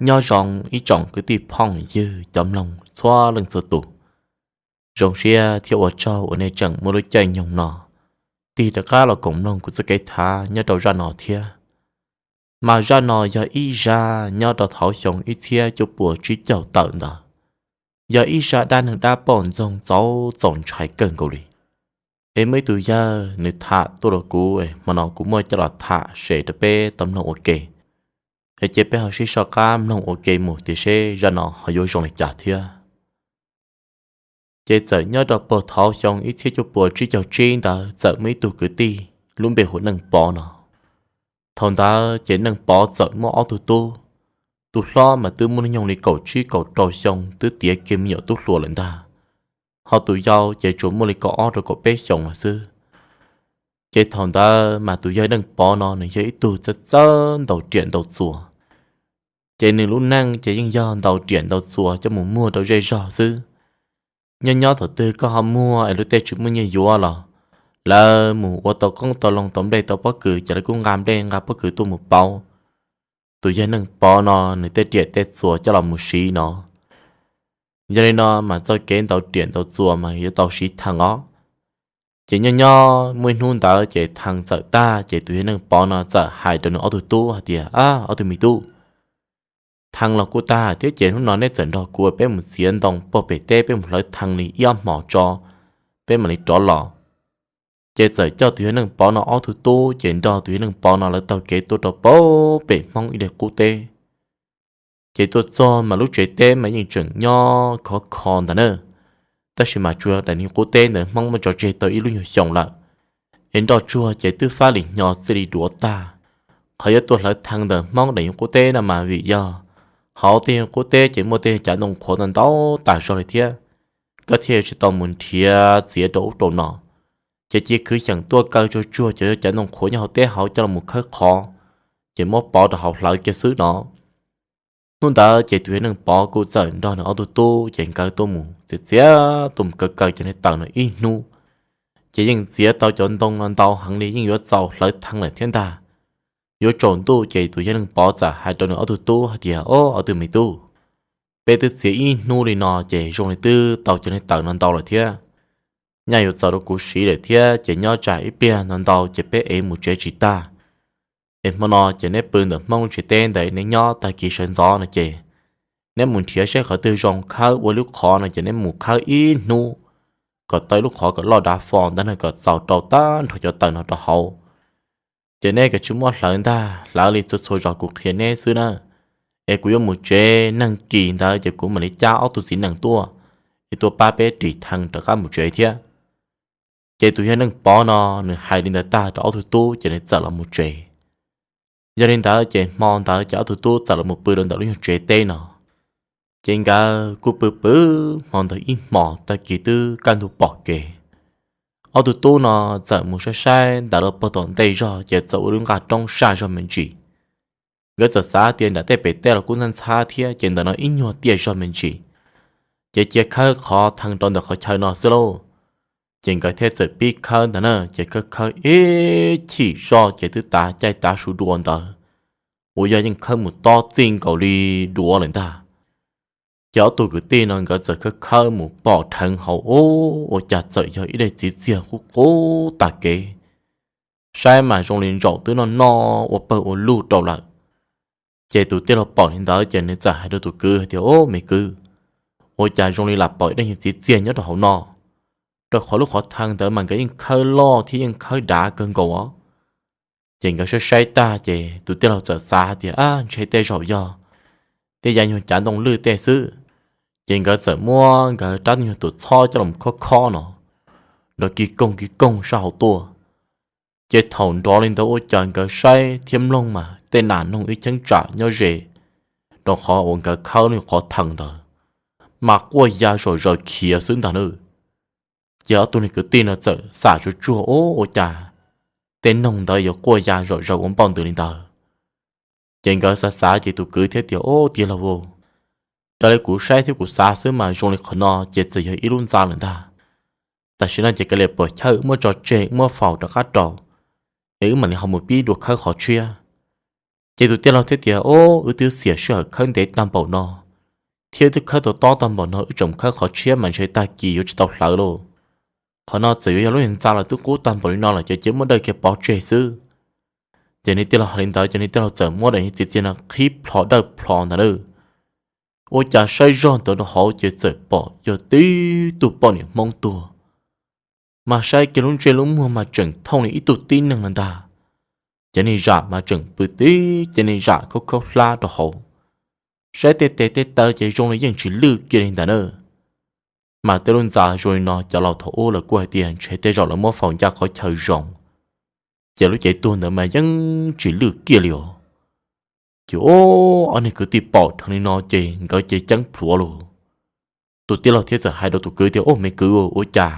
Nyob zoo ib tsoom kwv tij phooj ywg cov mloog txhua leej txhua tus. Zoo siab thiab ua tsaug uas nej tseem muaj lub caij nyoog no tig rov qab los koom mloog kuv txoj kev tham nyob rau zaj no thiab. Mas zaj no yog ib zaj nyob rau thaum xyoo ib txhiab cuaj puas tsib caug tawm ntawd, yog ib zaj dab neeg dab poj ntxoog txaus txaus ntshai kawg nkaus li. Es muaj ib tug yawg nws tham tuaj rau kuv, hmo no kuv muab coj los tham se rau peb tau mloog ua ke. Es cia peb ho sib soj qab mloog ua ke mus tias seb zaj no ho yuav zoo li cas thiab. Ces txawm nyob rau puag thaum xyoo ib txhiab cuaj puas tsib caug tsib ntawd txawm muaj ib tug kwv tij lub npe hu ua Neej Pov no. Thaum ntawd ces Neej Pov txawm muaj ob tug tub. Tus hlob mas twb muaj hnub nyoog li kaum tsib kaum rau xyoo twb tiav kiag me nyuam tub hluas lawm ntag, ho tus yau ces tsuas muaj li kaum ob rau kaum peb xyoos no xwb. Ces thaum ntawd mas tus yawg Neej Pov no nws yog ib tug txawj txawj ntaus riam ntaus txuas. Ces nws lub neej ces yeej yog ntaus riam ntaus txuas coj mus muag rau zej zog xwb. Nyob nyob thaum twg koj ho muag es luag tej tsis muaj nyiaj yuav los lawv mus ua tau qoob tau loo tau nplej tau pob kws ces lawv kuj nqa nplej nqa pob kws tuaj mus pauv tus yawg Neej Pov no nws tej riam tej txuas coj los mus siv no. Yog li no mas txoj kev ntaus riam ntaus txuas mas yuav tau siv thee os. Ces nyob nyob muaj ib hnub ntawd ces thee txawm tag ces tus yawg Neej Pov no txawm hais rau nws ob tug tub hais tias, Ab, ob tug me tub, thee los kuj tag thiab ces hnub no neb txawm nrog kuv peb mus txiav ntoo puag pem teb, peb mus hlawv thee li ib ob hmos tso, peb mam li rov los. Ces txawm coj tus yawg Neej Pov no ob tug tub ces nrog tus yawg Neej Pov no lawv taug kev tuaj rau puag pem Hmoob ib daim qub teb. Ces tuaj txog mas lub tsev teb mas yeej tseem nyob khov kho ntawd na, tab sis mas tsuas yog daim niag qub teb ntawd Hmoob muab tso tseg tau ib lub nyuag xyoo lawm, es nroj tsuag ces twb fab lim hnyo txij li duav tag. Qhov yuav tuaj hlawv thee ntawm Hmoob daim niag qub teb no mas vim yog hauv tej qub teb ces muaj tej cav ntoo qhuav ntau ntau tas zog li thiab, koj thiaj tsis tau mus nrhiav txiav rau ub rau no. Ces cia khwv xyeem tuaj kaw tsuag tsuag cov cav ntoo qhuav nyob hauv teb hauv coj los mus khawb qhov, ces muab pov rau hauv hlawv kiag xwb no. Hnub ntawd ces tus yawg Neej Pov kuj txawm nrog nws ob tug tub ces nkawd tuaj mus txiav txiav tuaj mus kaw kaw cov niag taws no ib hnub, ces yeej txiav tau cov ntoo no ntau heev li, yeej yuav txaus hlawv thee lawm thiab ntag. Yuav tsaus ntuj ces tus yawg Neej Pov txawm hais rau nws ob tug tub hais tias, Ob, ob tug me tub, peb twb txiav ib hnub li no ces zoo li twb tau cov niag taws no ntau lawm thiab. Nyaj yuav txaus rau kuv siv lawm thiab, ces nyob tsam ib pliag no ntau ces peb ev mus tsev tsis tag. Es hmo no ces neb pw ntawm Hmoob lub tsev teb ntawd, neb nyob, tag kis sawv ntxov no ces neb mus nrhiav saib qhov twg zoo khawb ua lub qhov no ces neb mus khawb ib hnub kom tau lub qhov kom loj dav fo ntawd na, kom txaus rau tag nrho cov taws no rau hauv. Ces neb kav tsij muab hlawv ntag, hlawv li txhua txhua zaus kuv qhia neb xwb na. Es kuv yuav mus tsev, nag kis ntawd ces kuv mam li cab ob tug txiv nees tuaj, es tuaj pab peb ris thee rov qab mus tsev thiab. Ces tus yawg Neej Pov no nws hais li ntawd tag rau ob tug tub ces nws txawm los mus tsev. Yog li ntawd ces hmo ntawd ces ob tug tub txawm los mus pw rau ntawm lub nyuag tsev teb no. Ces nkawd kuj pw pw hmo ntawd ib hmos, tag kis twb kaj ntug pom kev. Ob tug tub no txawm mus saib saib ntawm lub puag tom ntej zog ces txawm ua lub nqaj roob saj zog me ntsis. Nkawd txawm xav tias nram tej pem teb los kuj ntxhab ntxhab thiab, ces ntawm no ib nyuag tiaj zog me ntsis, ces cia khawb qhov thee rau ntawm qhov chaw no xwb lauj. Ces nkawd thiaj txawm pib khawb ntawd na, ces khawb khawb ib chim zoj ces twb tav caij tav su dua ntawd, uas yog yeej khawb mus tob txij nkaus li duav lawm ntag. Ces ob tug kwv tij no nkawd txawm khawb khawb mus pom dheev hauv, ua cas txawm yog ib daim txiv txiag qub qub tas kev, saib mas zoo li ntsaum twb noj noj ua pawg ua lug rau lawm. Ces tus tij laug pom li ntawd ces nws txawm hais rau tus kwv hais tias, Ob, me kwv, ua cas zoo li lam pom ib daim nyuag txiv txiag nyob rau hauv no, rau qhov lub qhov thee ntawd mas nkawd yeej khawb loj thiab yeej khawb dav kawg nkaus os. Ces nkawd saib saib tag ces tus tij laug txawm xav hais tias, Ab, ntshe tej zaum yog tej yav nyuag cav ntoo lwj tej xwb. Ces nkawd txawm muab nkawd rab nyuag tuam txhob coj los khob khob no, nrov kis koog kis koog sab hauv tuaj. Ces thaum nrov li ntawd ua cas nkawd saib thiab mloog mas tej nas noog ib cheeb tsam nyob ze rau qhov uas nkawd khawb lub qhov thee ntawd, mas quaj ya zom zaws khiav xwb ntag na. Ces ob tug niag kwv tij no txawm xam tsuag tsuag, Ub, ua cas tej noog ntawd yuav quaj ya zom zaws ua npaum ntawd li ntawd? Ces nkawd xav xav ces tus kwv thiaj tias, Ub, tij laug, raws li kuv saib thiab kuv xav xwb mas zoo li qhov no ces txawm yog ib lub ntxa lawm ntag. Tam sim no ces kav liam pom chaw wb muab tso tseg, wb muab faus rov qab rau, es wb mam li ho mus pib dua khawb qhov tshiab. Ces tus tij laug thiaj tias, Ob, wb twb xiam sij hawm khawb ntev tag npaum no, thiab twb khawb tau tob tag npaum no, wb tseem khawb qhov tshiab mas ntshe tag kis yuav tsis tau hlawv lauj. Qhov no txawm yuav yog lub ntxa los twb qub tag npaum li no lawm ces cia muab dawj kiag pov tseg xwb. Ces nws tij laug hais li ntawd ces nws tij laug txawm muab daim niag txiv txiag no qhib plho dawj plho ntag lauj. Ua cas saib zog ntawd rau hauv ces txawm pom yog tib tug poj niam Hmoob tuag, mas saib kiag lub ntsej lub muag mas tseem thooj li ib tug tib neeg no ntag. Ces niag zam mas tseem pw tib ces niag zam khaub khaub hlab rau hauv, saib tej tes tej taw ces zoo li yeej tsis lwj kiag li ntag na. Mas tej lub ntxa zoo li no cov laus thaum ub lawv kuj hais tias ntshe tej zaum lawv muab faus ncaj qhov chaw zoo, ces lub cev tuag ntawd mas yeej tsis lwj kiag li os. Ces ob niag kwv tij pom dheev li no ces nkawd cia li ceeb plhuav lauj. Tus tij laug thiaj txawm hais rau tus kwv tias, Ob, me kwv, ua cas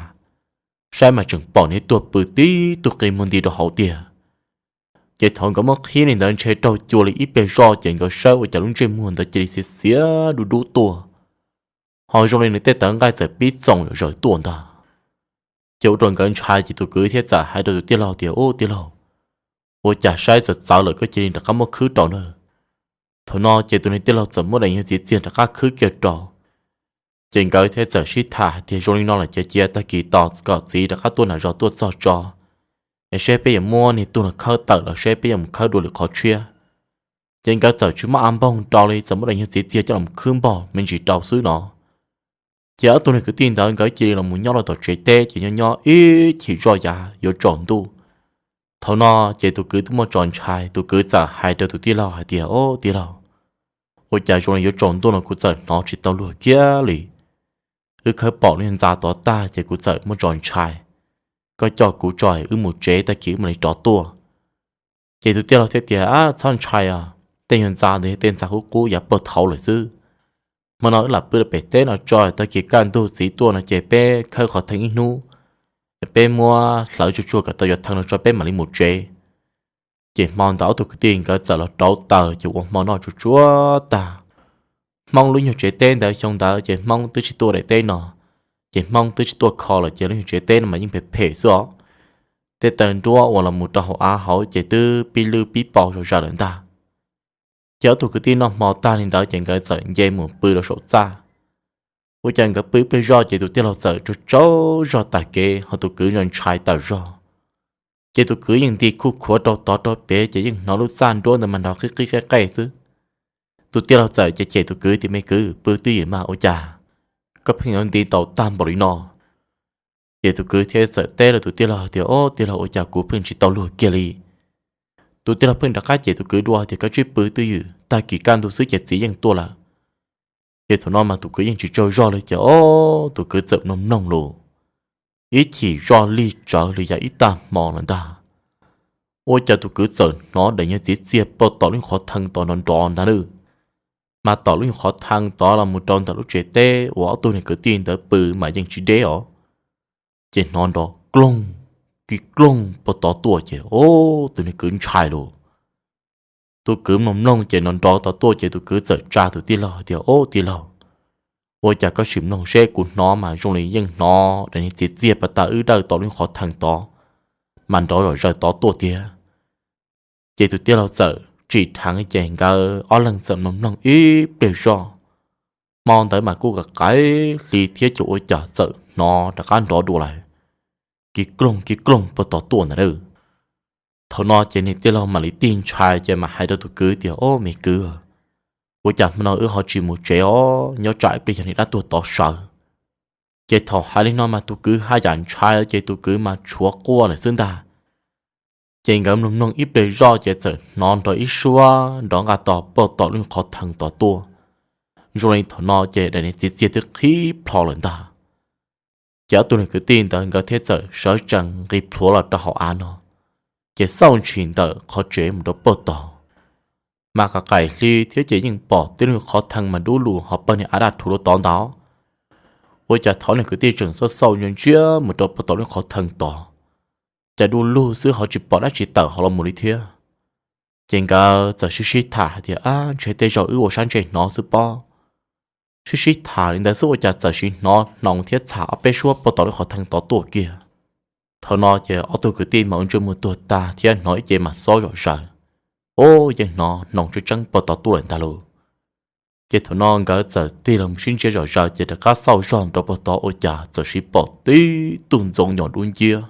saib mas tseem pom nws tuag pw tib tug qi muag nti rau hauv tiag. Ces thaum nkawd muab qhib li ntawd ntshe raug cua li ib pliag zoj ces nkawd saib ua cas lub ntsej muag ntawd cia li xiav xiav dub dub tuaj, ho zoo li nws tej tawv nqaij txawm pib txoom zom zaws tuaj ntag. Ces ua rau nkawd ntshai ces tus kwv thiaj txawm hais rau tus tij laug tias, Ub, tij laug, ua cas saib txawv txawv lawm koj cia li rov qab muab khwb rau na. Thaum no ces tus niag tij laug txawm muab daim niag txiv txiag rov qab khwb kiag rau. Ces nkawd thiaj txawm sib tham hais tias, Zoo li no lawm ces cia tag kis tos kom txiv rov qab tuaj nram zos tuaj txog tso, es seb peb yuav muab niag tug no khawb tawm los seb peb yuav mus khawb dua lwm qhov tshiab. Ces nkawd txawm tsis muab av npoog rau li, txawm muab daim niag txiv txiag coj los khwb npog me ntsis rau xwb no. Ces ob tug niag kwv tij ntawd nkawd cia li los mus nyob rau tom tsev teb, ces nyob nyob ib chim zoj yav yuav tsaus ntuj. Thaum no ces tus kwv twb muaj tso ntshai, tus kwv txawm hais rau tus tij laug hais tias, Ob, tij laug, ua cas zoo li yuav tsaus ntuj no kuv txawm hnov tsis tau luag kiag li. Wb khawb pom lub ntxa tod tag ces kuv txawm muaj tso ntshai. Koj coj kuv tso wb mus tsev, tag kis wb mam li rov tuaj. Ces tus tij laug thiaj tias, Ab, txhob ntshai os, tej nyuag ntxa ntawd yog tej ntxa qub qub yav puag thaud lawm xwb. Hmo no wb lam pw rau pem teb no tso, tag kis kaj ntug txiv tuaj no ces peb khawb qhov thee ib hnub, peb muab hlawv tsuag tsuag kom tau yuav thee no tso peb mam li mus tsev. Ces hmo ntawd ob tug kwv tij nkawd txawm los rauv taws ces ua hmo noj tsuag tsuag tag. Hmoob lub nyuag tsev teb ntawd xyoo ntawd ces Hmoob twb tsis tuaj daim teb no, ces Hmoob twb tsis tuaj kho lawm ces lub nyuag tsev teb no mas yeej phem phem xwb os. Tej taw nruab uas los mus rau hauv av hauv ces twb pib lwj pib pau zom zaws lawm ntag. Ces ob tug kwv tij noj hmo tag li ntawd ces nkawd txawm nce mus pw rau saum txaj. Ua cas nkawd pw ib pliag zoj ces tus tij laug txawm tsaug tsaug zog tag kev ho tus kwv ntshai ntshai tawm zog. Ces tus kwv yeej nti khuj khuav rau tod rau pem ces yeej hnov lub txaj nruab ntawd mas nrov qib qib qeej qeej xwb. Tus tij laug txawm cem cem tus kwv tias, Me kwv, pw twj ywm mas ua cas koj pheej yuav nti tau tag npaum li no? Ces tus kwv thiaj txawm teb rau tus tij laug tias, Ob, tij laug, ua cas kuv pheej tsis tau luag kiag li. Tus tij laug pheej rov qab cem tus kwv dua tias, Koj tsij pw twj ywm, tag kis kaj ntug xwb ces txiv yeej tuaj lawm. Ces thaum no mas tus kwv yeej tsis tsaug zog li ces ob tus kwv txawm mloog mloog lus, ib chim zoj lig tsawv li yam ib tag hmo lawm ntag. Ua cas tus kwv txawm hnov daim nyuag txiv txiag puag tom lub qhov thee tod nrov nrov ntag nawb. Mas tom lub qhov thee tod los mus rau ntawm lub tsev teb uas ob tug niag kwv tij ntawd pw mas yeej tsis deb os. Ces hnov nrov kloog, kis kloog puag tod tuaj ces ob tug niag kwv ntshai lawm. Tus kwv mloog mloog ces nrov nrov tod tuaj ces tus kwv txawm tsa tus tij laug tias, Ob tij laug, ua cas koj sim mloog seb, kuv hnov mas zoo li yeej hnov daim niag txiv txiag puag ta wb dawj tom lub qhov thee tod, mas nrov zom zaws tod tuaj tiag. Ces tus tij laug txawm tsim dheev ces nkawd ob leeg txawm mloog mloog ib pliag zoj. Hmo ntawd mas kuj qaim hli thiab ces ua cas txawm hnov rov qab nrov dua lawm, kis kloog kis kloog puag tod tuaj ntag nawb. Thaum no ces niag tij laug mam li tig ntshai ces mam hais rau tus kwv tias, Ob me kwv, ua cas hmo no wb ho tsis mus tsev os, nyob tsam ib pliag yog niag dab tuag tod sawv. Ces thaum hais li no mas tus kwv haj yam ntshai ces tus kwv mas tshuav quaj lawm xwb ntag. Ces nkawd mloog mloog ib pliag zoj ces txawm hnov nrov ib suab nrov nqa tos puag tom lub qhov thee tod tuaj. Zoo li thaum no ces daim niag txiv txiag twb qhib plho lawm ntag. Ces ob tug niag kwv tij ntawd nkawd thiaj txawm sawv tsees nqis plhuav los rau hauv av no, ces xauj ntshis ntawm qhov tsev mus rau puag tod. Mas qaim hli thiab ces yeej pom tib lub qhov thee mas dub lug ho pawg niag av daj rhuv rau tod ntag. Ua cas thaum niag kwv tij tseem xauj xauj ntsia ntsia mus rau puag tom lub qhov thee tod, cas dub lug xwb ho tsis pom dab tsi tawm hauv los mus li thiab. Ces nkawd txawm sib sib tham hais tias, Ab, ntshe tej zaum wb ua sab ntsej hnov xwb pob. Sib sib tham li ntawd xwb ua cas txawm sim hnov hnoos thiab txham ob peb suab puag tom lub qhov thee tod tuaj kiag. Thaum no ces ob tug kwv tij mas ua ntsej muag tuag tag thiab hnov ib ce mas xob zom zaws. Ub, yeej hnov hnoos tseeb tseeb puag tod tuaj lawm ntag lauj. Ces thaum no nkawd txawm tig los sib ntsia zom zaws ces rov qab xauj zog rau puag tod ua cas txawm sis pom tib tug ntxoov nyom dub nciab.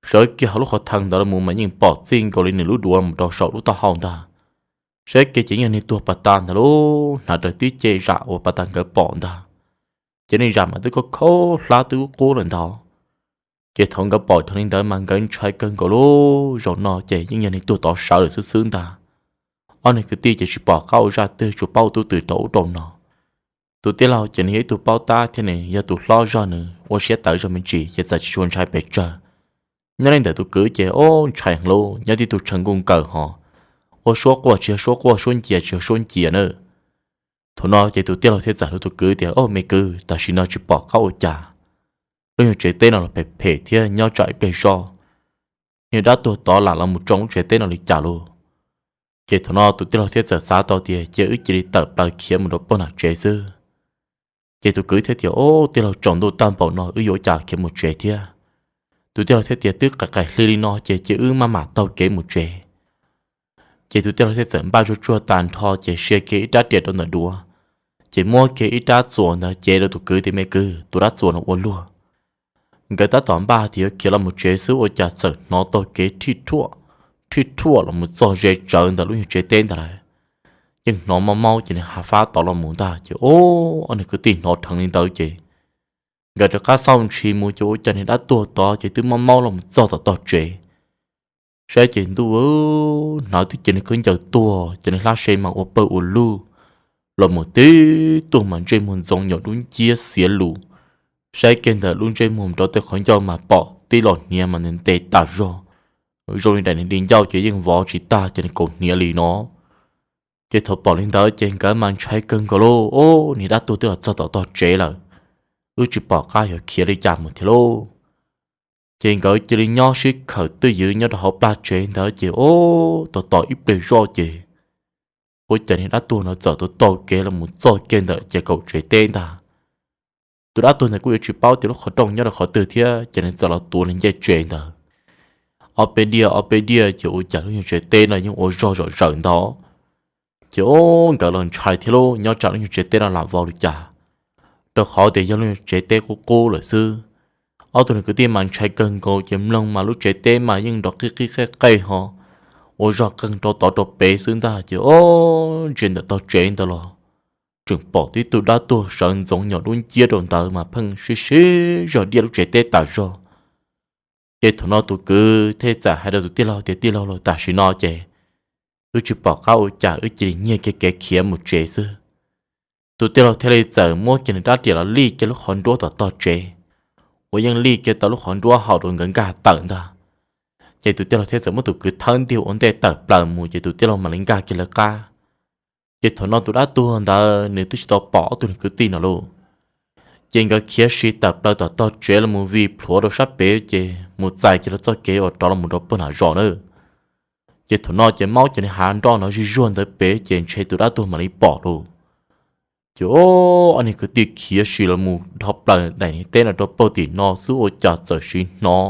Sawv kiag hauv lub qhov thawv ntawd los mus mas yeej pom txij nkaus li nws lub duav mus rau saum lub taub hau ntag. Saib kiag ces yeej yog niag tuag pas tas ntag lauj, hnav raws tib ce zam uas pas tas nkawd pom ntag. Ces niag zam mas twb khaub khaub hlab twb qub qub lawm ntag. Ces thaum nkawd pom dheev li ntawd mas nkawd ntshai kawg nkaus lauj, zaum no ces yeej yog niag tuag tod sawv lawm xwb xwb ntag. Ob niag kwv tij ces tsis pom qab ua zaj twg, tsuas paub ua tub twm rau ub rau no. Tus tij laug ces nws yog ib tug paub tab thiab nws yog tus hlob zog, nws ua siab tawv zog me ntsis ces txawm tsis tshua ntshai pes tsawg. Nyob li ntawm tus kwv ces ub, ntshai heev lauj, nyob tib tug tshav nkuj nkaws hos, ua suab quaj tsis yog suab quaj, suab ncia tsis yog suab ncia na. Thaum no ces tus tij laug thiaj txawm hais rau tus kwv tias, Au me kwv, tam sim no tsis pom qab ua cas, lub nyuag tsev teb no los phem phem thiab nyob tsam ib pliag zoj niag dab tuag tod lam los mus tsoo lub tsev teb no li cas lauj. Ces thaum no tus tij laug thiaj txawm xav tau tias cia wb cia li tawm plaws khiav mus rau pem nram tsev xwb. Ces tus kwv thiaj tias, Au, tij laug, tsaus ntuj tag npaum no wb yuav ua cas khiav mus tsev thiab? Tus tij laug thiaj tias, Twb qaim qaim hli li no ces cia wb maj mam taug kev mus tsev. Ces tus tij laug thiaj txawm npaj zuj zus tag nrho ces sia kiag ib rab riam rau ntawm duav, ces muab kiag ib rab txuas ntawd cev rau tus kwv tias, Me kwv, tua rab txuas no ua luag. Nkawd tab tom npaj tias yuav khiav los mus tsev xwb ua cas txawm hnov taug kev rhij rhuaj, rhij rhuaj los mus txog ze tsawv ntawm lub nyuag tsev teb ntawd lawm. Yeej hnov maub maub ces nws hav fab tod los mus ntag ces, ub, ob niag kwv tij hnov dheev li ntawd ces nkawd rov qab xauj ntshis mus ces ua cas niag dab tuag tod ces twb maub maub los mus txog tom tog tsev. Saib ces ntuj, hnav twb ces nws khaub ncaws tuag ces nws hlab se mas ua pawg ua lug los mus tib tug mas ntsej muag ntxoov nyom dub nciab xiav lus. Saib kiag ntawm lub ntsej muag rau tej qhov ncauj mas pom tib los hniav mas ntev tas zog, zoo li daim niag di ncauj ces yeej vov tsis tag ces nws kaus hniav li no. Ces thaum pom li ntawd ces nkawd mas ntshai kawg nkaus lauj, Ub, niag dab tuag twb los txog tom tog tsev lawm, wb tsis pom qab yuav khiav li cas mus thiab lauj. Ces nkawd cia li nyob sib khawm twj ywm nyob rau hauv plaj tsev ntawd ces, ub, tos tos ib pliag zoj ces ua cas niag dab tuag no txawm taug taug kev los mus txog kiag ntawm ces kaum tsev teb ntag. Tus dab tuag ntawd kuj yuav tsis paub tias lub qhov rooj nyob rau qhov twg thiab ces nws txawm los tuav nws ncej tsev ntawd. Ob peb diaj ob peb diaj ces ua cas lub nyuag tsev teb no yeej ua zog zom zaws ntag. Ces, ub, nkawd los ntshai thiab lauj, nyob tsam lub nyuag tsev teb no lam vau li cas, rau qhov tias yog lub nyuag tsev teb qub qub lawm xwb. Ob tug niag kwv tij mas ntshai kawg nkaus ces mloog mas lub tsev teb mas yeej nrov qij qij qej qej ho ua zog qeeg rau tod rau pem xwb ntag ces, ub, ntsia ntawm tog tsev ntawd los tseem pom tib tug dab tuag sawv ntxoov nyom dub nciab rau ntawd mas pheej sib sib zog diaj lub tsev teb tas zog. Ces thaum no tus kwv thiaj txawm hais rau tus tij laug tias, Tij laug lauj, tam sim no ces wb tsis pom qab ua cas, wb cia li nyiag kiag kev khiav mus tsev xwb. Tus tij laug thiaj li txawm muab kiag nws rab riam los lij kiag lub qhov nruab tom tog tsev, uas yeej lij kiag tau lub qhov nruab haum rau nkawd nkag tawm ntag. Ces tus tij laug thiaj txawm muab tus kwv thawb ntiag ua ntej tawm plaws mus ces tus tij laug mam li nkag kiag lawv qab. Ces thaum no tus dab tuag ntawd nws twb tsis tau pom ob tug niag kwv tij no lauj. Ces nkawd khiav sib tawm plaws tom tog tsev los mus vij plhuav rau sab pem ces mus txais kiag lawv txoj kev uas rov los mus rau pem nram zos na. Ces thaum no ces maub ces nws hav nroj no zij zuag ntawd pem ces ntshe tus dab tuag mam li pom lauj. Ces ob niag kwv tij khiav sib los mus dhau plaws daim niag teb no rau pem tim no xwb ua cas txawm sib hnov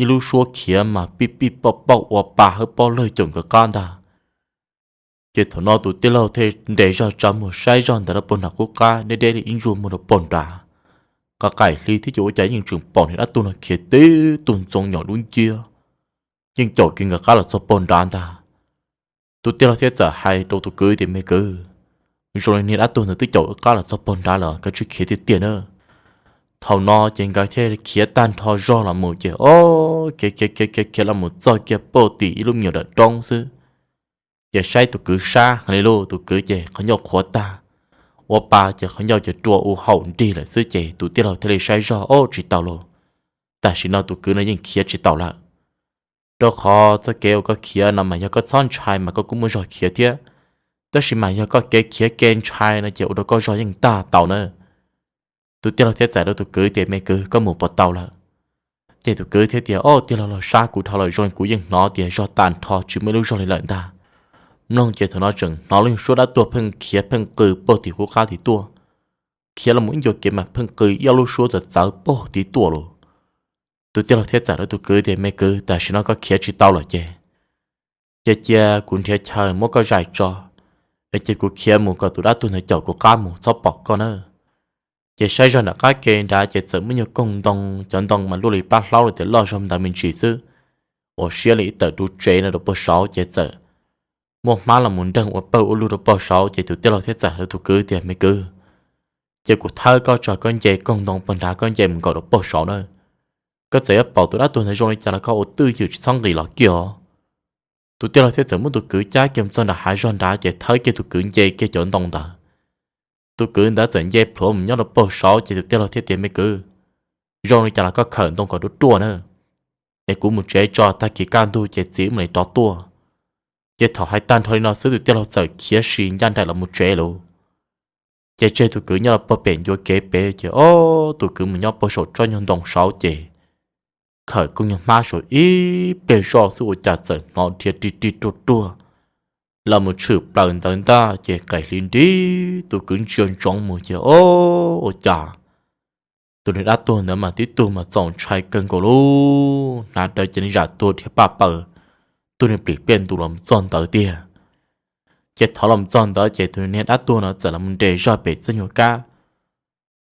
ib lub suab khiav mas pij pij pauj pauj ua pa hawb pob lawg caum nkawd qab ntag. Ces thaum no tus tij laug thiaj nres zog tsa muag saib zog ntawm lub pem nram qub qab deb deb li ib ntsuj muag rau pem nrad. Qab qaim hli thiab ces ua cas yeej tseem pom niag dab tuag no khiav tib tug ntxoov nyom dub nciab, yeej caum kiag nkawd qab los txog pem nrad ntag. Tus tij laug thiaj txawm hais rau tus kwv tias, Me kwv, zoo li niag dab tuag ntawd twb caum wb qab los txog pem nrad lawm, koj tsis khiav tiag tiag na. Thaum no ces nkawd thiaj khiav tag nrho zog los mus ces ob khiav khiav khiav khiav khiav los mus txog kiag pem tim ib lub me nyuam dawm roob xwb. Ces saib tus kwv sab heev li lauj, tus kwv ces qhov ncauj qhuav tag, ua pa ces qhov ncauj ces rua u haum nrig lawm xwb ces tus tij laug thiaj li saib zog, Ob, tsis tau lauj, tam sim no tus kwv no yeej khiav tsis tau lawm. Rau qhov txoj kev uas koj khiav no mas yog koj txhob ntshai mas koj kuj muaj zog khiav thiab, tab sis mas yog koj kev khiav kev ntshai no ces ua rau koj zog yeej tag tau na. Tus tij laug thiaj txais rau tus kwv tias, Me kwv, koj mus puas tau lawm? Ces tus kwv thiaj tias, Ob, tij laug los sab kuv dhau lawm, zoo li kuv yeej hnov tias zog tag nrho tsis muaj ib lub zog li lawm ntag. Mloog ces thaum no tseem hnov lub suab dab tuag pheej khiav pheej qw pem tim qub qab tim tuaj, khiav los mus ib ncua kev mas pheej qw ib ob lub suab txawv txawv pem tim tuaj lauj. Tus tij laug thiaj txais rau tus kwv tias, Me kwv, tam sim no koj khiav tsis tau lawm ces Cia cia kuv nrhiav chaw muab koj zais tso, es cia kuv khiav mus kom tus dab tuag ntawd caum kuv qab mus txhob pom koj na. Ces saib zog nram qab ke nrad ces txawm muaj nyuag koog ntoo, cov ntoo mas luaj li plab hlaub li tias loj zog ntawd me ntsis xwb, uas siab li ib tawm ru tsev no rau pog saud ces txawm muaj hmab los mus nreeg ua pawg ua lug rau pog saud ces tus tij laug thiaj txawm hais rau tus kwv tias, Me kwv, cia kuv thawb koj tso, koj nce koog ntoo pog nrad, koj nce mus nkaum rau pog saud na. Koj txawm yuav pom tus dab tuag ntawd zoo li cas los koj ua twj ywm tsis txhob nqis los kiag os. Tus tij laug thiaj txawm muab tus kwv cab kiag mus txog nram hav zog nrad ces thawb kiag tus kwv nce kiag cov ntoo ntawd. Tus kwv ntawd txawm nce plhuav mus nyob rau pog saud ces tus tij laug thiaj tias, Me kwv, zoo li cas los koj khawm ntoo kom ruaj ruaj na, es kuv mus tsev tso, tag kis kaj ntug ces txiv wb mam li rov tuaj. Ces thaum hais tag nrho li no xwb tus tij laug txawm khiav si ncaj nraim los mus tsev lauj. Ces tseg tus kwv nyob rau pog pem ncua kev pem ces ob tus kwv mus nyob pog saum tsob nyuag ntoo saud ces khawm kooj nyuag hmab saum ib pliag zoj xwb ua cas txawm hnov dhia ri ri ruag ruag los mus tshwm plaws ntawd ntag ces qaim hli nti, tus kwv ntsia ntsoov mus ces ob, ua cas tus niag dab tuag ntawd mas tib tug mas txaus ntshai kawg nkaus lauj, hnav rawv ces niag zam tuag dhia paj paws, tus niag plim pliaj ntus los mus txog ntawd tiag. Ces thov los txog ntawd ces tus niag dab tuag no txawm los mus nres zog pem txoj nyuag kab.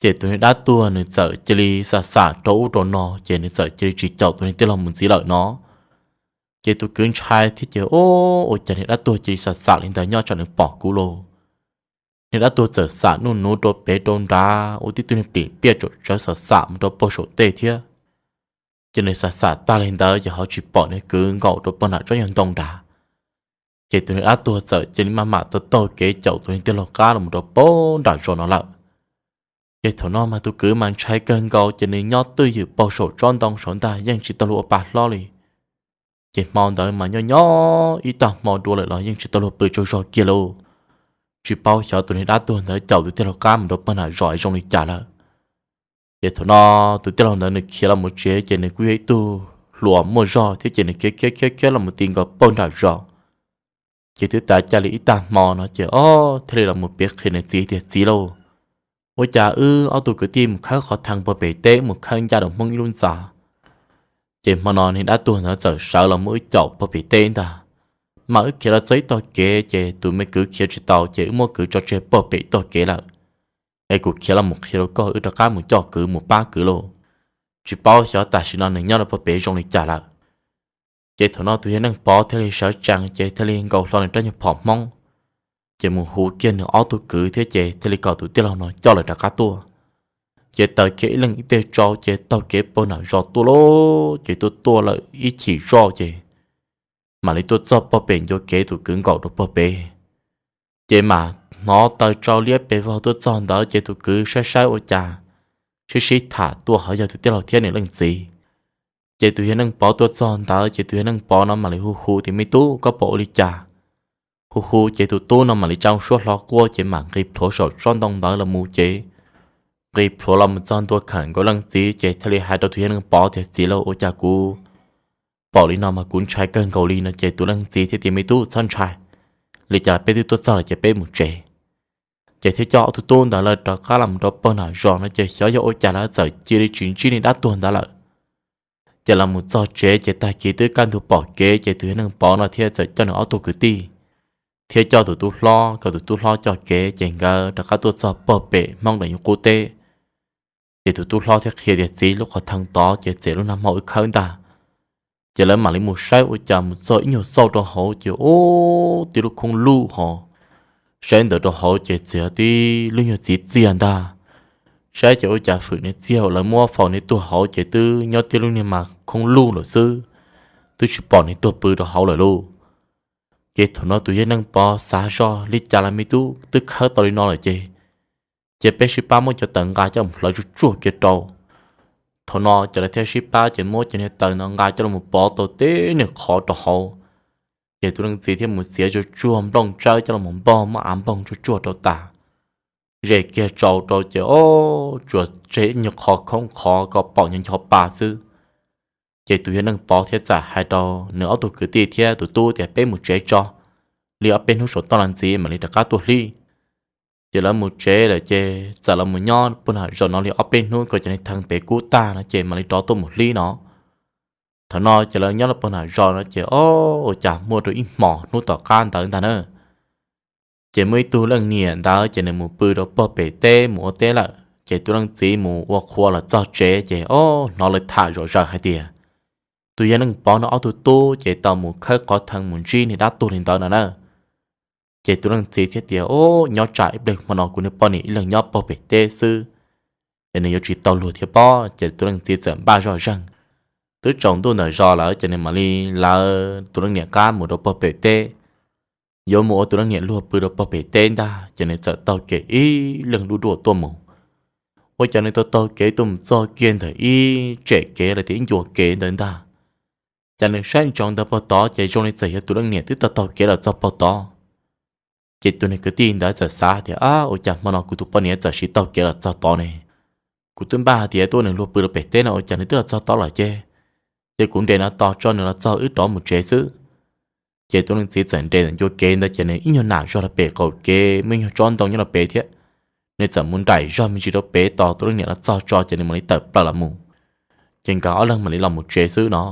Ces tus niag dab tuag nws txawm cia li xam xam rau ub rau no ces nws txawm cia li tsis caum tus niag tij laug mus ntxiv lawm no. Ces tus kwv ntshai thiab ces ob, ua cas niag dab tuag cia li xam xam li ntawd nyob tsam nws pom kuv lauj. Niag dab tuag txawm xam nuj nuv rau pem rau nrad ua tib tug niag plim pliaj tsam tsawv xam xam mus rau pog saum tej thiab. Ces nws xam xam tag li ntawd ces ho tsis pom niag kwv nkaum rau pog nram tsob nyuag ntoo nrad. Ces tus niag dab tuag txawm cia li maj mam taug taug kev caum tus niag tij laug qab los rau pog nram zos no lawm. Ces thaum no mas tus kwv mas ntshai kawg nkaus ces nws nyob twj ywm pog saum tsob ntoo saud ntag yeej tsis tau luag ua pa hlob li. Ces hmo ntawd mas nyob nyob ib tag hmo dua lawm los yeej tsis tau luag pw tsaug zog kiag lauj. Tsis paub xyov tus niag dab tuag ntawd caum tus tij laug qab mus rau pog nram zos zoo li cas lawm. Ces thaum no tus tij laug ntawd nws khiav los mus tsev ces nws kuj yog ib tug hluas muaj zog thiab ces nws khiav khiav khiav khiav los mus ti nkaus pog nram zos. Ces twb tav caij li ib tag hmo no ces ob thiaj li los mus piav qhia nws txiv tias, Txiv lauj, ua cas wb ob tug kwv tij mus khawb qhov thee pog pem teb, mus khawb ncaj rau Hmoob ib lub ntxa, ces hmo no niag dab tuag ntawd txawm sawv los muab wb caum pog pem teb ntag. Mas wb khiav los txog ib tog kev ces tus me kwv khiav tsis tau ces wb muab kwv tso tseg pog pem ib tog kev lawm. Es kuv khiav los mus qhia rau koj, wb rov qab mus coj kwv mus pab kwv lauj. Tsis paub xyov tam sim no nws nyob rau pog pem zoo li cas lawm. Ces thaum no tus yawg Neej Pov thiaj li sawv tsees ces thiaj li nkaus hlo nws rab nyuag phom Hmoob, ces mus hu kiag nws ob tug kwv thiab ces thiaj li kom tus tij laug no coj lawv rov qab tuaj. Ces taws kiag ib leeg ib teg tsau ces taug kev pog nram zos tuaj lauj, ces tuaj tuaj lawm ib chim zoj ces mam li tuaj txog pog pem ncua kev tus kwv nkaum rau pog pem. Ces mam hnov taws tsau liab pes vog tuaj txog ntawd ces tus kwv saib saib ua cas sib sib tham tuaj ho yog tus tij laug thiab nws leej txiv. Ces tus yawg Neej Pov tuaj txog ntawd ces tus yawg Neej Pov no mam li hu hu tias, Me tub, koj pom ua li cas? Hu hu ces tus tub no mam li tsa suab hlo quaj ces mam nqis plhuav saum tsob ntoo ntawd los mus ces nqis plhuav los mus txog ntua khawm nkaus leej txiv ces thiaj li hais rau tus yawg Neej Pov tias, Txiv lauj, ua cas kuv pom li no mas kuv ntshai kawg nkaus li no. Ces tus leej txiv thiaj tias, Me tub, txhob ntshai, li cas los peb twb tuaj txog lawm ces peb mus tsev. Ces thiaj coj ob tug tub ntawd lawv rov qab los rau pog nram zos no ces xyov yog ua cas lawv txawm cia li tsis ntsib niag dab tuag ntawd lawm. Ces los mus txog tsev ces tag kis twb kaj ntug pom kev ces tus yawg Neej Pov no thiaj txawm coj nws ob tug kwv tij thiab coj tus tub hlob, kom tus tub hlob coj kev ces nkawd rov qab tuaj txog pog pem Hmoob daim nyuag qub teb. Ces tus tub hlob thiaj qhia tias, Txiv, lub qhov thee tod ces txij lub nag hmo wb khawb ntag. Ces lawv mam li mus saib ua cas mus txog ib nyuag xauj rau hauv ces ub, tib lub khoob luj hos. Saib ntawd rau hauv ces txawm tib lub nyuag txiv txiag ntag. Saib ces ua cas fwm niag txiag uas lawv muab faus niag tuag hauv ces twb nyob tib lub niag mas khoob luj lawm xwb, twb tsis pom niag tuag pw rau hauv lawm lauj. Ces thaum no tus yawg Neej Pov xav zoj, Li cas los me tub, twb khawb tau li no lawm ces, ces peb sib pab muab cov taws nqa coj mus hlawv tsuag tsuag kiag rau. Thaum no ces lawv thiaj sib pab ces muab cov niag taws no nqa coj los pov tau tib niag qhov rau hauv. Ces tus leej txiv thiaj mus txiav tsuag tsuag nplooj tsawb coj los npog muab av npoog tsuag tsuag rau tas, zes kiag tsau rau ces ob, tsuas tseg ib nyuag qho khoob qhov kom pom nyo ncho pa xwb. Ces tus yawg Neej Pov thiaj txawm hais rau nws ob tug kwv tij thiab tus tub tias, Peb mus tsev tso, li ob peb hnub saum toj los ntxiv mam li rov qab tuaj hlib. Ces lawv mus tsev lawm ces txawm los mus nyob pog nram zos no li ob peb hnub kom cov niag thee pem kub tag no ces mam li rov tuaj mus hlib no. Thaum no ces lawv nyob rau pem nram zos no ces o, ua cas muaj rau ib hmos hnub tom qab ntawd ntag na, ces muaj ib tug leej niam ntawd ces nws mus pw rau pem teb mus ua teb lawm ces tus leej txiv mus ua qhua los txog tsev ces o, hnov lawv tham zom zaws hais tias tus yawg Neej Pov no ob tug tub ces tau mus khawb qhov thee mus ntsib niag dab tuag li ntawd no na. Ces tus leej txiv thiaj tias, Ub, nyob tsam ib pliag hmo no kuv niag poj niam ib leeg nyob pem teb xwb es nws yuav tsis tau luag thiab pob. Ces tus leej txiv txawm npaj zoj zeeg. Twb tsaus ntuj ntawm zos lawm ces nws mam li lawv tus leej niam qab mus rau pem teb, yuav mus ua tus leej niam luag pw rau pem teb ntag. Ces nws txawm taug kev ib leeg duj duaj tuaj mus. Ua cas nws taug taug kev tuaj mus txog kiag ntawm ib tsem kev los tias ib ncua kev ntawd ntag, ces nws saib ntsoov ntawm pem tod ces zoo li txawm yog tus leej niam twb taug taug kev los txog pem tod. Ces tus niag kwv tij ntawd txawm xav tias, Ab, ua cas hmo no kuv tus poj niam txawm sim taug kev los txog tod ne? Kuv twb npaj hais tias tuaj nws luag pw rau pem teb no ua cas nws twb los txog tod lawm ces, ces kuv nres no tos tso nws los txog wb rov mus tsev xwb. Ces tus leej txiv txawm nres ntawm ncua kev ntawd ces nws ib nyuag nam zog rau pem qaum kev muaj ib nyuag tsob ntoo nyob rau pem thiab. Nws txawm mus nraim zog me ntsis rau pem tos tus leej niam los txog tso ces nws mam li tawm plaws los mus. Ces nkawd ob leeg mam li los mus tsev xwb no.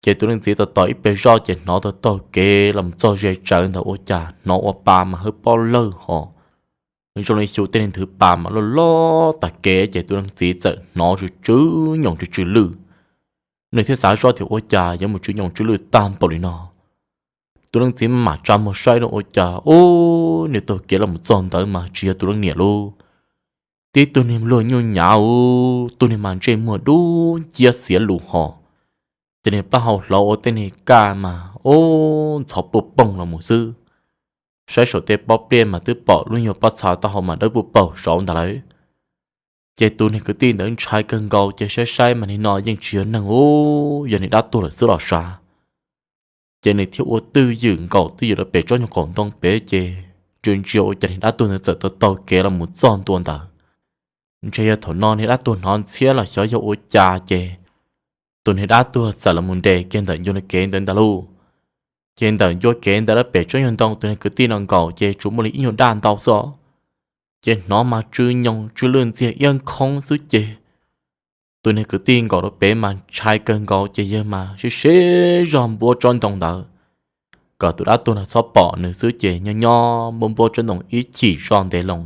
Ces tus leej txiv tos tos ib pliag zoj ces hnov taug taug kev los mus txog ze tsawv ntawd ua cas hnov ua pa mas hawb pob lawg hos, zoo li xyu tej neeg nthwv pa mas loj loj tag kev ces tus leej txiv txawm hnov tsw tsw nyoos tsw tsw lwj. Nws thiaj xav zoj tias ua cas yuav mus tsw nyoos tsw lwj tag npaum li no. Tus leej txiv mam tsa muag saib no ua cas ub, nws taug kev los mus txog ntawd mas tsis yog tus leej niam lauj, tib tug niag luag nyuj nyav ub, tug niag mas ntsej muag dub nciab xiav lus hos, ces niag plaub hau hlawv ua tej niag kaj mas ub ntxhov puj poog los mus xwb. Saib saum tej pob pliaj mas twb pom lub nyuag pob txha taub hau mas dawb puj paug saud ntag lawm. Ces tus niag kwv tij ntawd ntshai kawg nkaus ces saib saib mas nim no yeej tsis yog neeg ub, yog niag dab tuag lawm xwb los sav. Ces nws thiaj ua twj ywm nkaum twj ywm rau pem tsob nyuag qaum ntoo pem ces ntsia ntsia ua cas niag dab tuag ntawd txawm taug taug kev los mus txog ntua ntawd. Ntshe yog thaum no niag dab tuag hnov ntxhiab los xyov yog ua cas ces tus niag dab tuag txawm los mus nres kiag ntawm ncua kev ntawd ntag lauj. Ces ntawm ncua kev ntawd lawm pem tsob nyuag ntoo tus niag kwv tij no nkaum ces tsuas muaj li ib nyuag daj ntau xwb os. Ces hnov mas tsw nyoos tsw lwj ntxiag iab nkhoob xwb ces tus niag kwv tij nkaum rau pem mas ntshai kawg nkaus ces yawg mas sib sib zog npuab tsob ntoo ntawd kom tus dab tuag no txhob pom nws xwb ces nyob nyob npuab npuab tsob ntoo ib chim zoj ntev loo.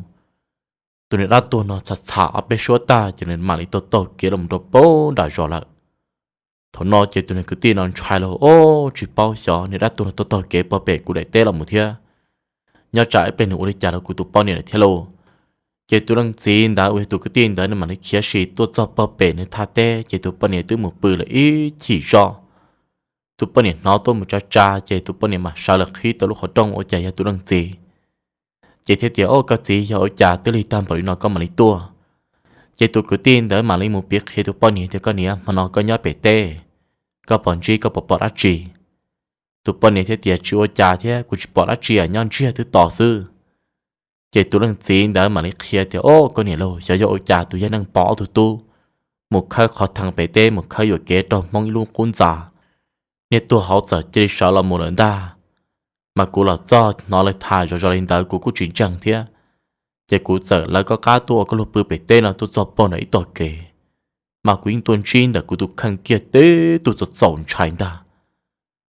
Tus niag dab tuag no txham txham ob peb suab tag ces nws mam li taug taug kev los mus rau pem nram zos lawm. Thaum no ces tus niag kwv tij no ntshai los ub, tsis paub xyov niag dab tuag no taug taug kev pem kuv daim teb los mus thiab, nyob tsam ib pliag nws ua li cas rau kuv tus poj niam lawm thiab lauj. Ces tus leej txiv ntawd uas yog tus kwv tij ntawd nws mam li khiav sim tuaj txog pem nws thaj teb ces tus poj niam twb mus pw lawm ib chim zoj. Tus poj niam hnov tuaj mus tsa tsa ces tus poj niam mam sawv los qhib tau lub qhov rooj ua cas yog tus leej txiv. Ces thiaj tias, Ub, koj txiv, yog ua cas twb lig tag npaum li no koj mam li tuaj? Ces tus kwv tij ntawd mam li mus piav qhia tus poj niam tias, Koj niam, hmo no koj nyob pem teb, koj puas ntsib, koj puas pom dab tsi? Tus poj niam thiaj tias, Tsis ua cas thiab, kuv tsis pom dab tsi, nyob ntsiag twb to xwb. Ces tus leej txiv ntawd mam li qhia tias, Ub, koj niam lauj, xyov yog ua cas tus yawg Neej Pov ob tug tub mus khawb qhov thee pem teb mus khawb yuam kev raug Hmoob ib lub qub ntxa, niag tuag hauv txawm cia li sawv los mus lawm ntag. Mas kuv los txog hnov lawv tham zom zaws li ntawd kuv kuj tsis ntseeg thiab, ces kuv txawm lawv koj qab tuaj ua koj luag pw pem teb no tuaj txog pem nram ib tog kev, mas kuv yeej tuaj ntsib ntawm kuv tus kheej kiag tib tug txaus txaus ntshai ntag.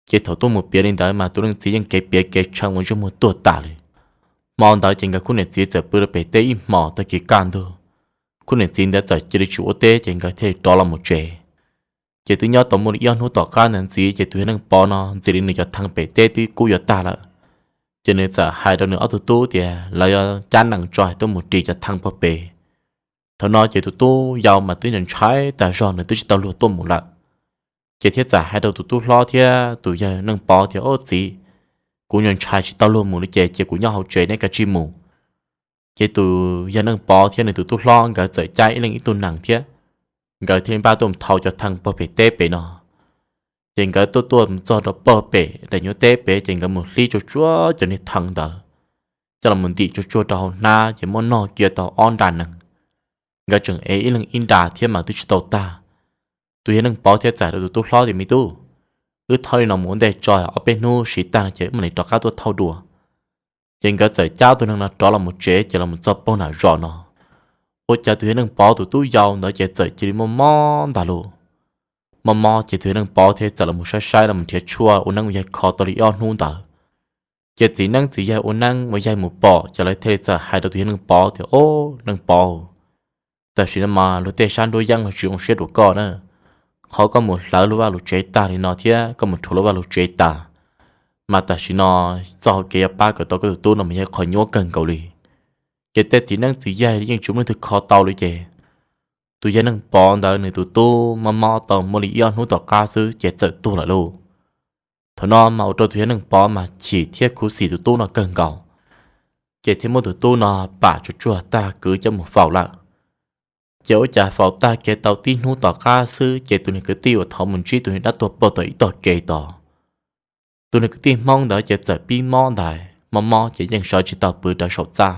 Ces thaum tuaj mus piav li ntawd mas tus leej txiv yeej kev piav kev tshee ua ntsej muag tuag tas li. Hmo ntawd ces nkawd khub niam txiv txawm pw rau pem teb ib hmos, tag kis kaj ntug khub niam txiv ntawd txawm cia li tsis ua teb ces nkawd thiaj li rov los mus tsev. Ces twb nyob tau muaj li ib ob hnub tom qab ntawd ntxiv ces tus yawg Neej Pov no ntxim li nws cov thee pem teb twb kub yuav tag lawm. Ces nws txawm hais rau nws ob tug tub tias lawv yuav cab nees tso tuaj mus ris cov thee pem. Thaum no ces tus tub yau mas twb ntshai tas zog, nws twb tsis tau luag tuaj mus lawm. Ces thiaj txawm hais rau tus tub hlob thiab tus yawg Neej Pov tias, Ob txiv, kuv ntshai tsis tau luag mus li ces cia kuv nyob hauv tsev, neb kav tsij mus. Ces tus yawg Neej Pov thiab nws tus tub hlob nkawd txawm cab ib leeg ib tug nees thiab, nkawd thiaj li npaj tuaj mus thau cov thee pem teb pem no. Ces nkawd tuaj tuaj mus txog rau pem daim nyuag teb pem ces nkawd mus hlib tsuag tsuag cov niag thee ntawd, coj los mus ntim tsuag tsuag rau hauv hnab ces muab nog kiag tau ob nra nees. Nkawd tseem ev ib leeg ib nra thiab mas twb tsis tau tag. Tus yawg Neej Pov thiaj txawm rau tus tub hlob tias, Me tub, wb thau li no mus ua ntej tso, ob peb hnub siv tag no ces wb mam li rov qab tuaj thau dua. Ces nkawd txawm cab tus neeg no rov los mus tsev ces los mus txog pem nram zos no, ua cas tus yawg Neej Pov tus tub yau ntawd ces txawm cia li mob mob ntag lauj. mob mob ces tus yawg Neej Pov thiaj txawm los mus saib saib los mus nrhiav tshuaj ua neeb ua yaig kho tau li ob hnub ntawd. Ces txiv neeb txiv yaig ua neeb ua yaig mus pom ces lawv thiaj li txawm hais rau tus yawg Neej Pov tias, Ob, Neej Pov, tam sim no mas luag tej sab nruab yeeb los tsis zoo siab rau koj na. Qhov koj mus hlawv luag vaj luag tsev tag li no thiab koj mus rhuav luag vaj luag tsev tas, mas tam sim no txoj hauv kev yuav pab kom tau koj tus tub no mas yog qhov nyuaj kawg nkaus li. Ces tej txiv neeb txiv yaig yeej tsis muaj leej twg kho tau li ces tus yawg Neej Pov ntawd nws tus tub mob mob tau muaj li ib ob hnub tom qab xwb ces txawm tuag lawm lauj. Thaum no mas ua rau tus yawg Neej Pov mas chim thiab khuv xim tus tub no kawg nkaus, ces thiaj muab tus tub no pam tsuag tsuag tag kwv coj mus faus lawm. Ces ua cas faus tag kev tau tib hnub tom qab xwb ces tus niag kwv tij uas thaum mus ntsib tus niag dab tuag pog tom ib tog kev tod, tus niag kwv tij Hmoob ntawd ces txawm pib mob ntag, mob mob ces yeej sawv tsis tau pw rau saum txaj.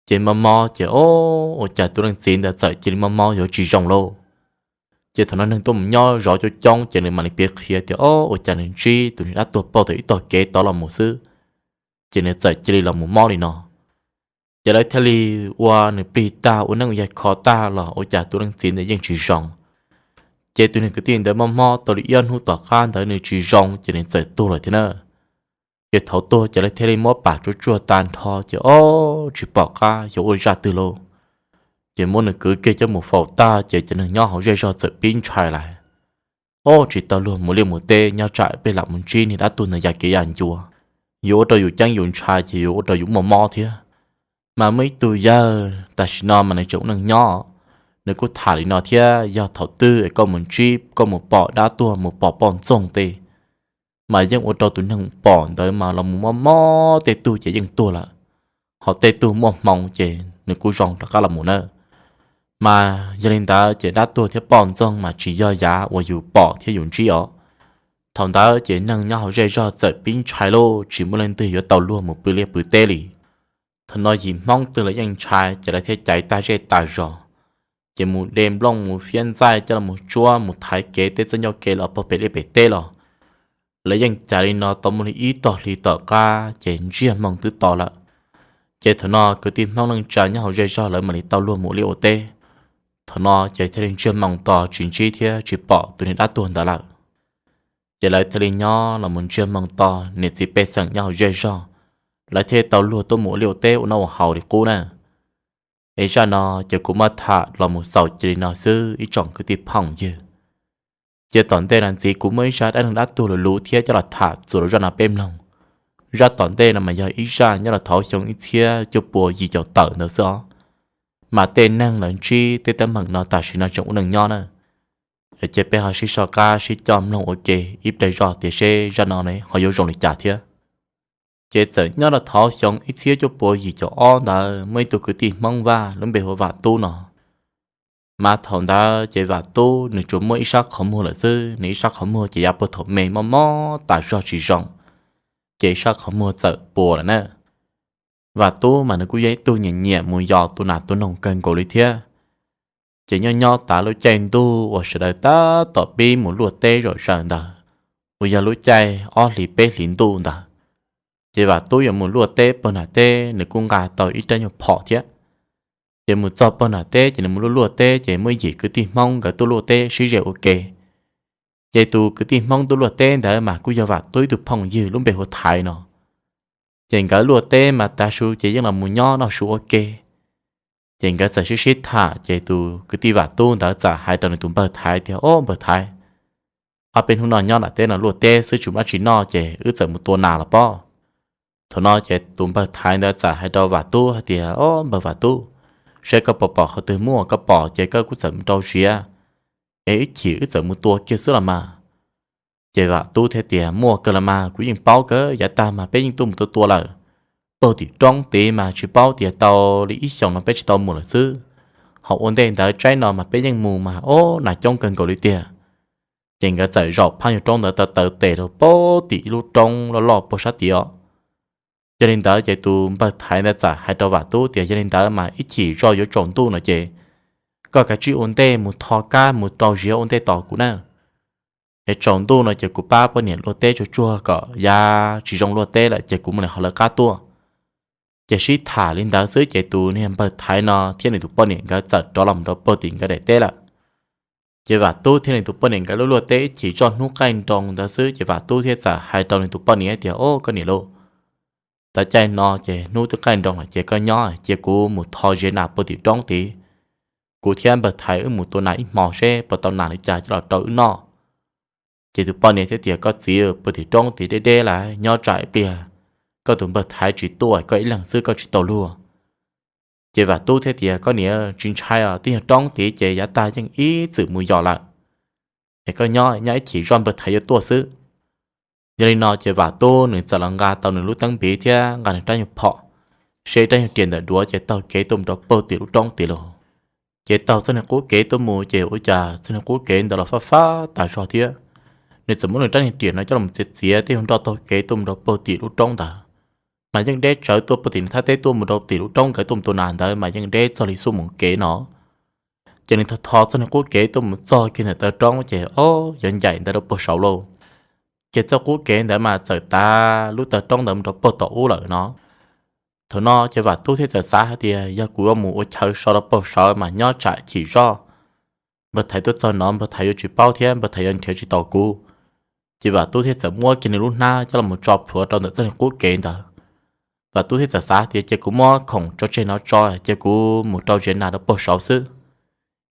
Ces mob mob ces, o, ua cas tus leej txiv ntawd txawm cia li mob mob yuav tsis zoo lauj. Ces thaum no neeg tuaj mus nyob zov coob coob ces nws mam li piav qhia tias, o, ua cas nws ntsib tus niag dab tuag pog tom ib tog kev tod los mus xwb, ces nws txawm cia li los mus mob li no. Ces lawv thiaj li ua nws plig tag ua neeb ua yaig kho tag los ua cas tus leej txiv ntawd yeej tsis zoo. Ces tus niag kwv tij ntawd mob mob tau li ib ob hnub tom qab ntawd nws tsis zoo ces nws txawm tuag lawm thiab na. Ces thaum tuag ces lawv thiaj li muab pam tsuag tsuag tag nrho ces, o, tsis pom qab yuav ua zaj twg lauj. Ces muab nws kwv kiag coj mus faus tag ces cov neeg nyob hauv zej zog txawm pib ntshai lawm. O, tsis tau luag mus liaj mus teb nyob tsam peb lam mus ntsib niag dab tuag ntawd ya kev ya ncua, yuav ua rau yus ceeb yus ntshai ces yuav ua rau yus muaj mob thiab. Mas muaj ib tug yawg tam sim no mas nws tseem ua neej nyob, nws kuj tham li no thiab, yog thaum twg es koj mus ntsib koj mus pom dab tuag mus pom poj ntxoog tej, mas yeej ua rau tus neeg pom ntawd mas los mus mob mob tej tug ces yeej tuag lawm, ho tej tug muaj hmoo ces nws kuj zoo rov qab los mus na. Mas yog li ntawd ces dab tuag thiab poj ntxoog mas tsis yog yav uas yus pom thiab yus ntsib os. Thaum ntawd ces neeg nyob hauv zej zog txawm pib ntshai lauj, tsis muaj leej twg yuav tau luag mus pw liaj pw teb li. Thaum no yim Hmoob twg los yeej ntshai ces lawv thiaj caiv tag zej tag zos, ces mus de nplooj mus fiab ntxaij coj los mus tsuab mus thaiv kev tej txoj ncauj kev los puag pem liaj pem teb los. Lawv yeej caiv li no tau muaj li ib tog hli tom qab ces ntsiag moo twb to lawm. Ces thaum no kwv tij Hmoob neej tsa nyob hauv zej zog lawv mam li tau luag mus ua liaj ua teb. Thaum no ces thiaj li ntsiag moo to tsis ntsib thiab tsis pom tus niag dab tuag ntawd lawm. Ces lawv thiaj li nyob los mus ntsiag moo to, niam txiv pej xeem nyob hauv zej zog lawv thiaj tau luag tuaj mus ua liaj ua teb ua noj ua haus li qub na. Es zaj no ces kuv muab tham los mus xaus cia li no xwb ib tsoom kwv tij phooj ywg. Ces tom ntej no ntxiv kuv muaj ib zaj dab neeg dab tuag luv luv thiab coj los tham txuas rau zaj no peb mloog. Zaj tom ntej no mas yog ib zaj nyob los thaum xyoo ib txhiab cuaj pua yim caum tawm ntawd xwb os. Mas tej neeg lawv ntsib tej teeb meem no tam sim no tseem ua neej nyob na. Ces peb ho sib soj qab sib coj mloog ua ke ib pliag zog tias seb zaj no ne ho yuav zoo li cas thiab. Ces txawm nyob rau thaum xyoo ib txhiab cuaj pua yim caum ob ntawd muaj ib tug kwv tij Hmoob Vaj lub npe hu ua Vam Tub no. Mas thaum ntawd ces Vam Tub nws tsuas muaj ib sab qhov muag lawm xwb, nws ib sab qhov muag ces yav puag thaum me mob mob tas zog tsis zoo, ces ib sab qhov muag txawm puas lawm na. Vam Tub mas nws kuj yog ib tug nyiam nyiam mus yos tua nas tua noog kawg nkaus li thiab. Ces nyob nyob tas lub caij ntuj uas sawv daws tab tom pib mus luaj teb zom zaws ntawd, uas yog lub caij ob hlis peb hlis ntuj ntawd, ces Vam Tub yuav mus luaj teb puag nram teb nws kuj nqa tau ib rab nyuag phom thiab. Ces mus txog puag nram teb ces nws mus luaj luaj teb ces muaj ib yim kwv tij Hmoob nkawd tuaj luaj teb sib ze ua ke. Ces tus kwv tij Hmoob tuaj luaj teb ntawd mas kuj yog Vam Tub ib tug phooj ywg lub npe hu ua Thaiv no. Ces nkawd luaj teb mas tav su ces yeej los mus nyob noj su ua ke. Ces nkawd txawm sib sib tham ces tus kwv tij Vam Tub ntawd txawm hais rau nws tus npawg Thaiv tias, Ob, npawg Thaiv, ob peb hnub no nyob nram teb no luaj teb xwb tsis muaj dab tsi noj ces wb txawm mus tua nas los pob. Thaum no ces tus npawg Thaiv ntawd txawm hais rau Vam Tub hais tias, Ob, npawg Vam Tub, seb koj puas pom qhov twg muaj, koj pom ces koj kuj txawm mus rau ziav, es ib chim wb txawm mus tua kiag xwb los mas. Ces Vam Tub thiaj tias, Muaj kawg los mas, kuv yeej paub kawg, yav tag mas peb yeej tuaj mus tua tua lawm. Puag tim roob tid mas tsis paub tias tau li ib xyoos no peb tsis tau mus lawm xwb. Ho ua ntej ntawd tsaib no mas peb yeej mus mas, ob, nas coob kawg nkaus li tiag. Ces nkawd txawm zaum phab nyuag roob ntawd taw taw tes rau puag tim ib lub roob loj loj puag sab tid os. Yog li ntawd ces tus npawg Thaiv ntawd txawm hais rau Vam Tub tias, Yog li ntawd mas ib chim zoj yuav tsaus ntuj no ces koj kav tsij ua ntej mus tho kab mus rau ziav ua ntej tos kuv na. Es tsaus ntuj no ces kuv pab poj niam luaj teb tsuag tsuag kom yav tsis zoo luaj teb lawm ces kuv mam li ho lawv qab tuaj. Ces sib tham li ntawd xwb ces tus niag npawg Thaiv no thiab nws tus poj niam nkawd txawm rov los mus rau puag tim nkawd daim teb lawm. Ces Vam Tub thiab nws tus poj niam nkawd luaj luaj teb ib chim zoj hnub qaij nroos ntawd xwb, ces Vam Tub thiaj txawm hais rau nws tus poj niam tias, Au koj niam lauj, txog caij no ces hnub twb qaij nroos lawm ces koj nyob cia kuv mus tho ziav nas puag tim roob tid. Kuv thiab npawg Thaiv wb mus tua nas ib hmo seb puas tau nas li cas coj los rau wb noj. Ces tus poj niam thiaj tias, Koj txiv, puag tim roob tid deb deb lawm, nyob tsam ib pliag koj tus npawg Thaiv tsis tuaj, koj ib leeg xwb koj tsis tau luag. Ces Vam Tub thiaj tias, Koj niam, tsis ntshai os, twb yog roob tid ces yav tag yeej ib txwm mus yos lawm. Es koj nyob, nyob ib chim zoj npawg Thaiv yuav tuaj xwb. Yog li no ces Vam Tub nws txawm los nqa tau nws lub teeb npiv thiab nqa nws rab nyuag phom, seb rab nyuag riam ntawm duav ces taug kev tuaj mus rau puag tim lub roob tid lauj. Ces taug txoj niag qub kev tuaj mus ces ua cas txoj niag qub kev ntawd los fab fab tas zog thiab. Nws txawm muab nws rab niag riam no coj los txiav txiav tej nyuag nroj taug kev tuaj mus rau puag tim lub roob ntawd, mas yeej deb tsawv tuaj puag tim nws thaj teb tuaj mus rau tim lub roob nkawd tuaj mus tua nas ntawd mas yeej deb txog li xuab moos kev no. Ces nws tho tho txoj niag qub kev tuaj mus txog kiag ntawm taw roob ces ob yuav ncaim ntawd rau puag saud lauj. Ces txoj qub kev ntawd mas txawm tav lub taw roob ntawd mus rau puag tom ub lawm no. Thaum no ces Vam Tub thiaj txawm xav hais tias, Yog kuv yuav mus ua chaw so rau puag saud mas nyob tsam chim zoj npawg Thaiv tuaj txog no npawg Thaiv yuav tsis paub thiab npawg Thaiv yuav nrhiav tsis tau kuv. Ces Vam Tub thiaj txawm muab kiag nws lub hnab coj los tso plhuav rau ntawm txoj niag qub kev ntawd. Vam Tub thiaj txawm xav tias, Cia kuv muab khoom tso tseg no tso, cia kuv mus rau ziav nas rau puag saud xwb.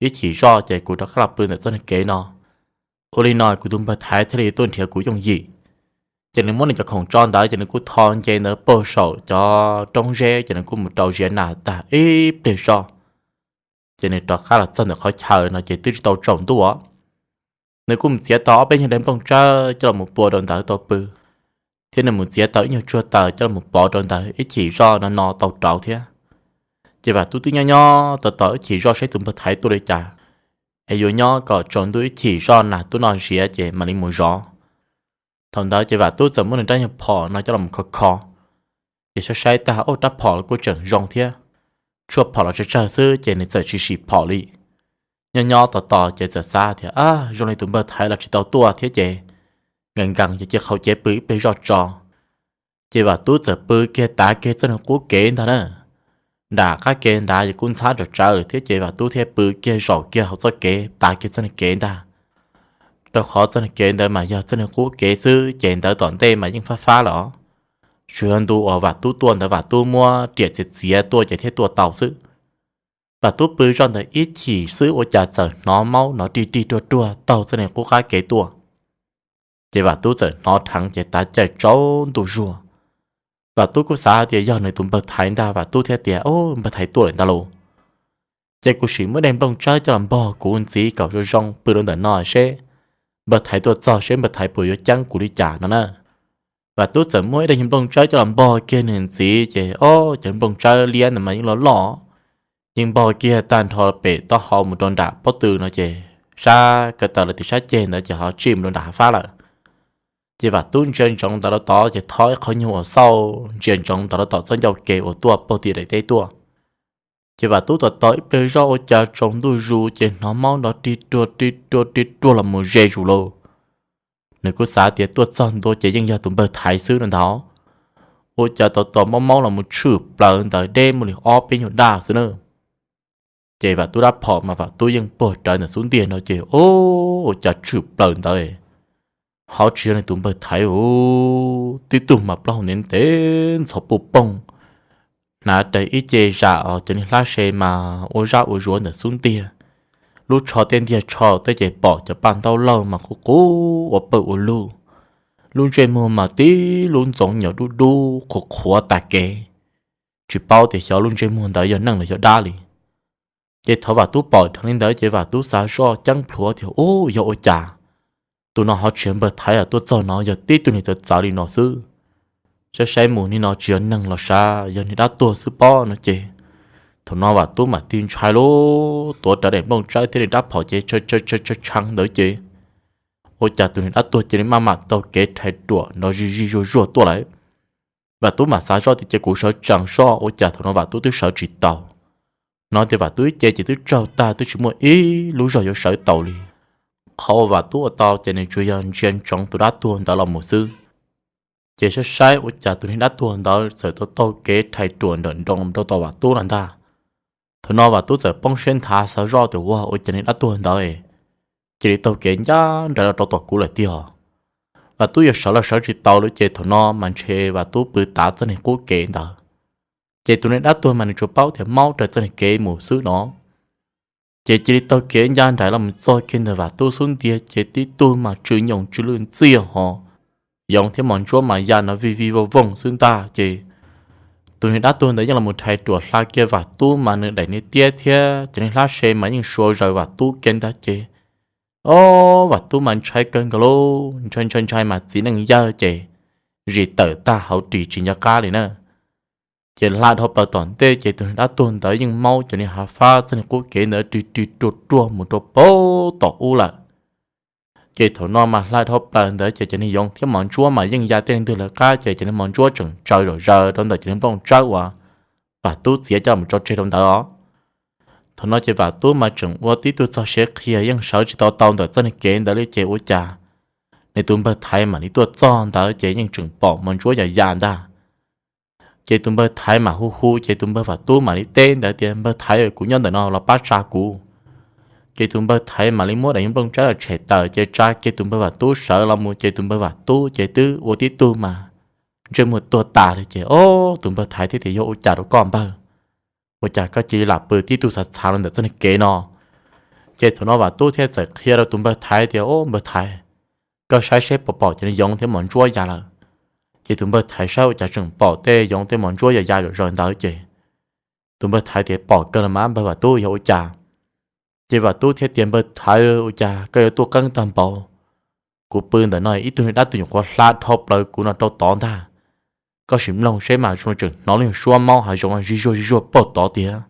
Ib chim zoj ces kuv rov qab los pw ntawm txoj niag kev no. Ua li no kuv tus npawg Thaiv thiaj li tuaj nrhiav kuv yooj yim. Ces nws muab nws cov khoom tso ntawd ces nws kuj tho nce ntawd puag saum cov roob zeb ces nws kuj mus rau ziav nas tag ib pliag zoj. Ces nws rov qab los txog ntawm qhov chaw no ces twb tsis tau tsaus ntuj os. Nws kuj mus txiav tau ob peb nyuag daim nplooj tsawb coj los pua rau ntawd tau pw, thiab nws mus txiav tau ib nyuag tsuag taws coj los pov rau ntawd ib chim zoj no no tau rauv thiab. Ces Vam Tub twb nyob nyob tos tos ib chim zoj saib tus npawg Thaiv tuaj li cas, es yuav nyob kom tsaus ntuj ib chim zoj nas tuaj noj ziav ces mam li mus zov. Thaum ntawd ces Vam Tub txawm muab nws rab nyuag phom no coj los kho kho, ces saib saib tag ub rab phom los kuj tseem zoo thiab, tshuaj phom los tsawg tsawg xwb ces nws txawm tsis sim phom li. Nyob nyob tos tos ces txawm xav tias, Ab, zoo li tus npawg Thaiv los tsis tau tuaj thiab ces nkees nkees ces cia qhau cev pw ib pliag zoj tso. Ces Vam Tub txawm pw kiag tav kiag txoj niag qub kev ntag na. Nram qab kev nrad yog kuj ntxhab ras tsawv lawm thiab ces Vam Tub thiaj pw kiag zaum kiag hauv txoj kev tav kiag txoj niag kev ntag. Rau qhov txoj niag kev ntawd mas yog txoj niag qub kev xwb ces ntawd tom ntej mas yeej fab fab lawm os. Tsuas yog ntu uas Vam Tub tuaj ntawd Vam Tub muab riam txiav txiav tuaj ces thiaj tuaj tau xwb. Vam Tub pw zoj ntawd ib chim xwb ua cas txawm hnov maub hnov rig rig ruag ruag taug txoj niag qub qab kev tuaj. Ces Vam Tub txawm hnov dheev ces tav caij tsaus ntuj zuag. Vam Tub kuj xav hais tias yog nws tus npawg Thaiv ntag, Vam Tub thiaj tias, Ub, npawg Thaiv tuaj lawm ntag lauj. Ces kuv sim muab daim nplooj tsawb coj los npog kuv ntxiv kom zoo zoo pw rau ntawm no seb npawg Thaiv tuaj txog seb npawg Thaiv puas yuav ceeb kuv li cas no na. Vam Tub txawm muab ib daim nplooj tsawb coj los npog kiag nws ntxiv ces ob cov nplooj tsawb liab ntawd mas yeej loj loj, yeej npog kiag tag nrho pem taub hau mus rau nram pob tw no ces sab ko taw los tim sab ceg ntawd ces ho tsij mus rau nram hav fab lawm. Ces Vam Tub ntsia ntsoov ntawd rau tod ces thov ib qho nyuag uas xauj ntsia ntsoov ntawd rau tom txoj ncauj ke uas tuaj puag tim daim teb tuaj. Ces Vam Tub tos tos ib pliag zoj ua cas tsaus ntuj zus ces hnov maub nrov rig ruag rig ruag rig ruag los mus ze zus lauj. Nws kuj xav tias tuaj txog ntua ces yeej yog tus npawg Thaiv xwb no ntag. Ua cas tos tos maub maub los mus tshwm plaws ntawd deb muaj li ob peb nyuag daj xwb na. Ces Vam Tub rab phom mas Vam Tub yeej puag rawv ntawm xub ntiag no ces ua cas tshwm plaws ntawd ho tsis yog nws tus npawg Thaiv ub, tib tug mas plaub hau ntev ntev ntxhov puj poog, hnav rawv ib ce zam os cov niag hlab se mas ua zaj ua zuav ntawm xub ntiag, lub tsho tej ntiag tsho tej ces pom cov paj ntaub laug mas qub qub ua pawg ua lug, lub ntsej muag mas tib lub ntxoov nyom dub dub qhuav qhuav tas kev, tsis paub tias xyov lub ntsej muag ntawd yog neeg los yog dab li. Ces thaum Vam Tub pom dheev li ntawd ces Vam Tub xav zoj ceeb plhuav tias ub, yog ua cas tus no ho tsis yog npawg Thaiv, tuaj txog no yog tib tug niag txawv txawv li no xwb. Saib saib mus nim no tsis yog neeg los sav, yog niag dab tuag xwb pob no ces. Thaum no Vam Tub mam tig ntshai lub tuav rawv daim nplooj tsawb thiab niag rab phom ces tshee ntawd ces ua cas tus niag dab tuag cia li maj mam taug kev rhais ruam nrov zig zig zuag zuag tuaj lawm. Vam Tub mam xav zoj tias cia kuv sawv tsees soj, ua cas thaum no Vam Tub twb sawv tsis taus. Hnov tias Vam Tub ib ce ces twb tsaug tag twb tsis muaj ib lub zog yuav sawv taus li. Qhov uas Vam Tub ua tau ces nws tsuas yog ntsia ntsoov tus dab tuag ntawd los mus xwb. Ces saib saib ua cas tus niag dab tuag ntawd txawm tau taug kev rhais ruam nrawm nroos rau tom Vam Tub lawm ntag. Thaum no Vam Tub txawm poob siab nthav xav zoj tias ua ua cas niag dab tuag ntawd cia li taug kev ncaj nraim los rau tom kuv lawm tiag. Vam Tub yuav sawv los sawv tsis tau lawm ces thaum no mas ntshe Vam Tub pw tav txoj niag qub kev ntawd. Ces tus niag dab tuag mas nws tsuas paub tias maub raws txoj niag kev mus xwb no. Ces cia li taug kev ncaj nraim los mus txog kiag ntawm Vam Tub xub ntiag ces tib tug mas tsw nyoos tsw lwj ntxiag ho yoov thiab mos ntsuab mas ya no vij vij vooj vooj xwb ntag ces tus niag dab tuag ntawd yeej los mus rhais ruam hla kiag Vam Tub mas nws daim niag tiab thiab cov niag hlab se mas yeej sua zaws Vam Tub kiag ntag ces o, Vam Tub mas ntshai kawg nkaus li, ntshai ntshai ntshai mas txiv neej yawg ces zis tawm tag hauv ris tsis nco qab li na. Ces hla dhau plaws tom ntej ces tus niag dab tuag ntawd yeej maub cov niag hav fab txoj niag qub kev ntawd rig rig ruag ruag mus rau pem tom ub lawm. Ces thaum no mas hla dhau plaws ntawd ces cov niag yoov thiab mos ntsuab mas yeej ya tej ntwg lawv qab ces cov niag mos ntsuab tseem tsaws zom zaws rau ntawm cov niag nplooj tsawb uas Vam Tub txiav coj mus tso tseg rau ntawd os. Thaum no ces Vam Tub mas tseem ua tib tug txog siav qhia yeej sawv tsis tau tau ntawm txoj niag kev ntawd li ces ua cas nws tus npawg Thaiv mam li tuaj txog ntawd ces yeej tseem pom mos ntsuab yam yam ntag. Ces tus npawg Thaiv mam hu hu ces tus npawg Vam Tub mam li teb ntawd tias, Npawg Thaiv, kuv nyob ntawm no los pab tsa kuv. Ces tus npawg Thaiv mam li muab daim nplooj tsawb los tshem tawm ces tsa kiag tus npawg Vam Tub sawv los mus ces tus npawg Vam Tub ces twb ua tib tug mas ntsej muag tuag tas li ces o, tus npawg Thaiv thiaj tias, Yog ua cas rau koj npawg? Ua cas koj cia li lam pw tib tug txhav txhav los ntawm txoj niag kev no? Ces thaum no Vam Tub thiaj txawm qhia rau tus npawg Thaiv tias, O npawg Thaiv, koj saib seb puas pom cov niag yoov thiab mos ntsuab ya lawm. Ces tus npawg Thaiv saib ua cas tseem pom tej yoov tej mos ntsuab ya ya zom zaws ntawd ces tus npawg Thaiv tias, Pom kawg los mas npawg Vam Tub, yog ua cas? Ces Vam Tub thiaj tias, Npawg Thaiv, ua cas koj yuav tuaj qeeb tag npaum? Kuv pw ntawm no ib tug niag dab tuag nyuam qhuav hla dhau plaws kuv no rau tod ntag. Koj sim mloog seb mas zoo li tseem hnov lub nyuag suab maub hav zoov zig zuag zig zuag pem tod tiag.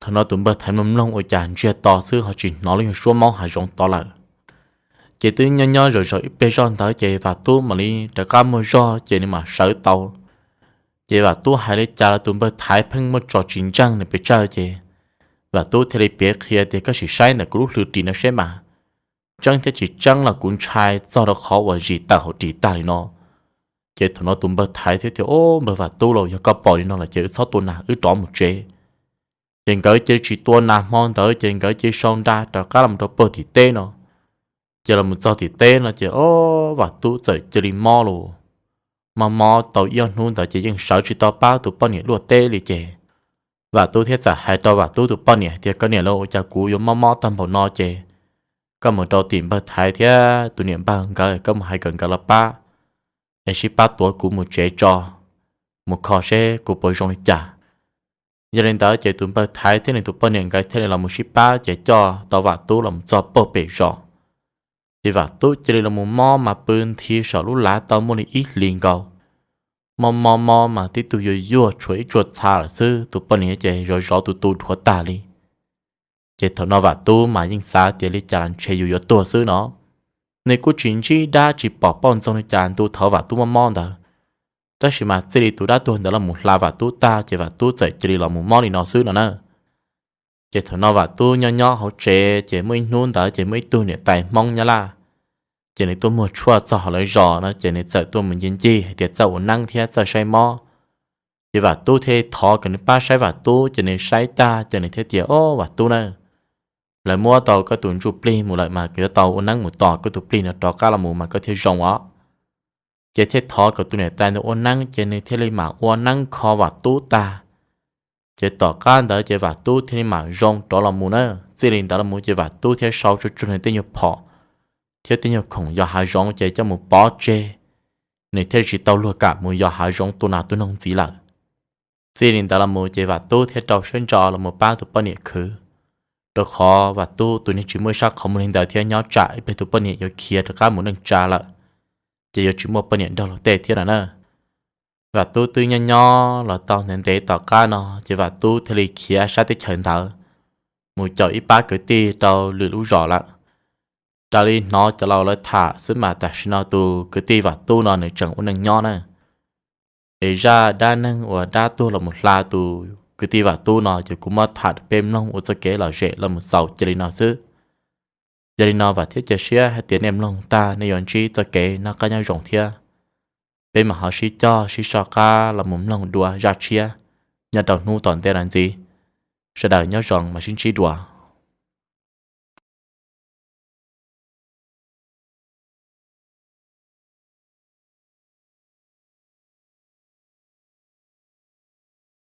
Thaum no tus npawg Thaiv mloog mloog ua cas ntsiag to xwb ho tsis hnov lub nyuag suab maub hav zoov tod lawm. Ces twb nyob nyob zom zaws ib pliag zoj ntawd ces Vam Tub mam li rov qab muaj zog ces nws mam sawv tau. Ces Vam Tub hais li cas los tus npawg Thaiv pheej muaj tso tsis ntseeg nws pes tsawg ces Vam Tub thiaj li piav qhia tias, Koj sim saib ntawm kuv lub hlwb ris no seb mas, tseeb thiab tsis tseeb los kuv ntshai txog rau qhov uas zis tawm hauv ris tag li no. Ces thaum no tus npawg Thaiv thiaj tias, O npawg Vam Tub lauj, yog koj pom li no lawm ces wb txhob tua nas, wb rov mus tsev. Ces nkawd cia li tsis tua nas hmo ntawd ces nkawd cia li sau nra rov qab los rau puag tim teb no. Ces los mus txog tim teb no ces o, Vam Tub txawm cia li mob lauj. Mob mob tau ib ob hnub ntawd ces yeej sawv tsis tau pab tus poj niam luaj teb li ces Vam Tub thiaj txawm hais rau Vam Tub tus poj niam hais tias, Koj niam lauj, ua cas kuv yuav mob mob tag npaum no ces koj mus rau tim npawg Thaiv thiab tus niam npawg nkawd, koj mus hais kom nkawd los pab es sib pab tuav kuv mus tsev tso, mus kho seb kuv puas zoo li cas. Yog li ntawd ces tus npawg Thaiv thiab nws tus poj niam nkawd thiaj li los mus sib pab ces coj tau Vam Tub los mus txog puag pem zos. Ces Vam Tub cia li los mus mob mas pw nthi saum lub lav tau muaj li ib hlis nkaus. Mob mob mob mas tib tug yuag yuag tshuav ib tsuag txha lawm xwb, tus poj niam ces zov zov tus tu dhuav tag li. Ces thaum no Vam Tub mas yeej xav tias li cas los ntshe yus yuav tuag xwb no. Nws kuj tsis ntsib dab tsis pom poj ntxoog li cas ntu thaum Vam Tub mob mob ntawd. Tab sis mas txij li tus dab tuag ntawd los mus hla Vam Tub tag ces Vam Tub txawm cia li los mus mob li no xwb no na. Ces thaum no Vam Tub nyob nyob hauv tsev ces muaj ib hnub ntawd ces muaj ib tug niam tais Hmoob Nyab Laj, ces nws tuaj muag tshuaj txog hauv lawv zos no ces nws txawm tuaj mus ncig ncig hais tias txawj ua neeb thiab txawj saib mob. Ces Vam Tub thiaj li thov kom nws pab saib Vam Tub ces nws saib tag ces nws thiaj tias, O Vam Tub na, lawv muab tau koj tus ntsuj plig mus lawm mas koj yuav tau ua neeb mus tos koj tus plig no rov qab los mus mas koj thiaj zoo os. Ces thiaj thov kom tus niam tais ntawd ua neeb ces nws thiaj li mam ua neeb kho Vam Tub tag. Ces tom qab ntawd ces Vam Tub thiaj li mam zoo rov los mus na. Txij li ntawd los mus ces Vam Tub thiaj sau tsuag tsuag nws tej nyuag phom thiab tej nyuag khoom yos hav zoov ces coj mus pov tseg, nws thiaj tsis tau luag kam mus yos hav zoov tua nas tua noog ntxiv lawm. Txij li ntawd los mus ces Vam Tub thiaj rau siab ntso los mus pab tus poj niam khwv, rau qhov Vam Tub tus niag tsis muaj ib sab qhov muag li ntawd thiab nyob tsam ib pliag tus poj niam yuav khiav rov qab mus neej tsa lawm, ces yuav tsis muaj poj niam nrog luag tej thiab no na. Vam Tub twb nyob nyob los tau ntev ntev tom qab no ces Vam Tub thiaj li khiav sab teb chaws ntawd mus caum ib pab kwv tij rau lwm lub zos lawm. Raws li hnov cov laus lawv tham xwb mas tam sim no tus kwv tij Vam Tub no nws tseem ua neej nyob na. Es zaj dab neeg uas dab tuag los mus hla tus kwv tij Vam Tub no ces kuv muab tham rau peb mloog ua txoj kev lom zem los mus xaus cia li no xwb. Yog li no vam thiab cia siab hais tias nej mloog tag nej yuav ntsib txoj kev noj qab nyob zoo thiab. Peb mam ho sib cog sib soj qab los mus mloog dua zaj tshiab nyob rau hnub tom ntej no ntxiv. Sawv daws nyob zoo mas sib ntsib dua.